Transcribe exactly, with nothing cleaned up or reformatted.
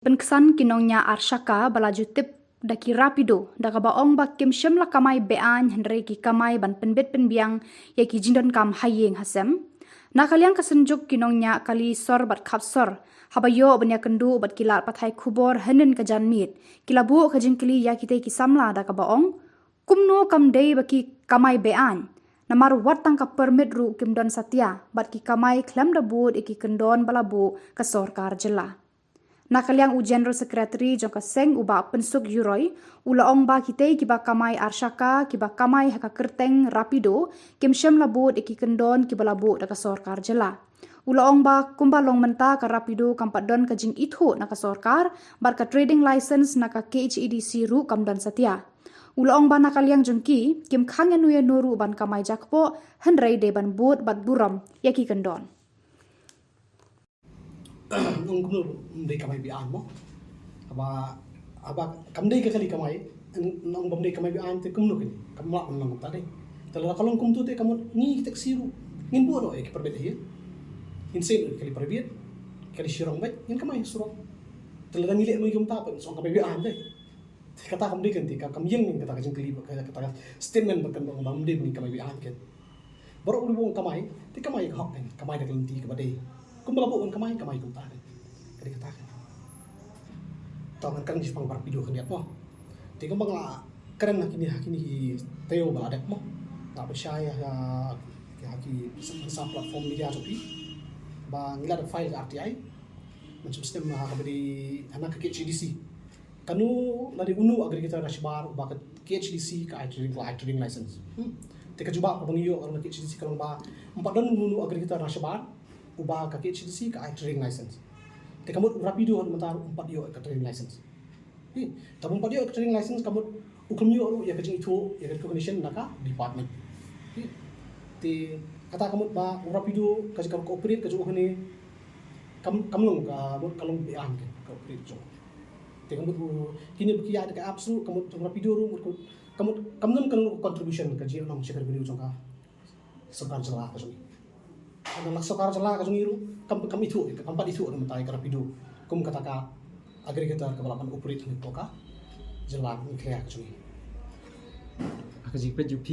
Pynksan ki nongñiah arshaka ba la ju tip da ki Rapido da kaba ong ba kim shym la kamai be-aiñ hynrei ki kamai ban pynbit pynbiang ïa ki jingdonkam ha ïing ha sem. Na ka liang ka Synjuk ki nongñiah kali sor bad khap sor, haba ïoh ban ïakynduh bad ki lad pathai khubor hynnin ka janmiet, ki la buh ka jingkylli ïa kitei ki samla da kaba ong, kumno kam dei ba ki kamai be-aiñ, namar wat tang ka permit ruh kim don satia bad ki kamai khlem da bud ïa ki kyndon ba la buh ka sorkar jylla. Na ka liang u General Secretary jong ka seng, u Bah Pynsuk Yuroi, u la ong ba kitei kiba kamai arshaka kiba kamai ha ka kyrteng Rapido kim shym la bud ïa ki kyndon kiba la buh da ka sorkar jylla. U la ong ba kumba long mynta ka Rapido kam pat don ka jingithuh na ka sorkar bad ka trading license na ka K H A D C ruh kam don satia. U la ong ba na ka liang jong ki kim khang ïano ïano ruh ban kamai jakpoh hynrei dei ban bud bad burom ïa ki kyndon. Nong kumno, ym dei kamai be-aiñ mo. Haba, haba kam dei ka kali kamai, nong bym dei kamai be-aiñ te kumno kali, kam lah ban long kumta dei. Te lada ka long kumto te ka mut ngi ki taxi ruh ngin buh noh ïa ki permit hi. Ngin siew noh ïa ki kali private, kali shirong beit ngin kamai surok. Te lada ngi leh kumta pat song kamai be-aiñ dei. Kata kam dei kan te, ka kam ïeng kata ka jingkylli, kata ka statement ba kan ong ba ym dei ba ngi kamai be-aiñ kan. Baroh uba ong kamai, te kamai ka hok kan, kamai da ka lynti kaba dei. Kumba la buh ban kamai, kamai kumta kan. Ka dei kata kan. To ngan kren shaphang ba Rapido khyndiat mo. Te kumba nga la kren ha kine ha kine ki taïew ba la dep mo, nga pynshai ha ki, ha ki sa platform media jong phi ba ngi la dep file ka R T I. Mynshem snem ha kaba dei ha na ka K H A D C. Kano lane uno u aggregator na shabar uba ka K H A D C ka ai trading, ka ai trading license. Hmm. Te ka jubab kaba ngi ïoh na K H A D C ka long ba ym pat don uno u aggregator na shabar uba ka K H A D C ka ai trading license. Te ka mut u Rapido haduh mynta ruh ym pat ïoh ka trading license. Hi, te ba ym pat ïoh ka trading license ka mut u khlem ïoh ruh ïa ka jingithuh, ïa ka recognition na ka department. Hi. Te kata ka mut ba u Rapido ka jingkam ka operate ka jong u hangne kam, kam long ka mut ka long be-aiñ ka operate jong. Te ka mut u, kine ba ki ïaid da ka apps ruh, ka mut jong Rapido ruh, mut ka, ka mut kam don kano ka contribution ka jingïohnong sha ka revenue jong ka sorkar jylla ka jong ngi. Ka sorkar jylla ka jong ngi ruh kam, kam ithuh, kam pat ithuh na mynta ïa ka Rapido kum kata ka aggregator kaba lah ban operate hapoh ka jylla Meghalaya ka jong ngi. Ha ka jingpeit jong phi,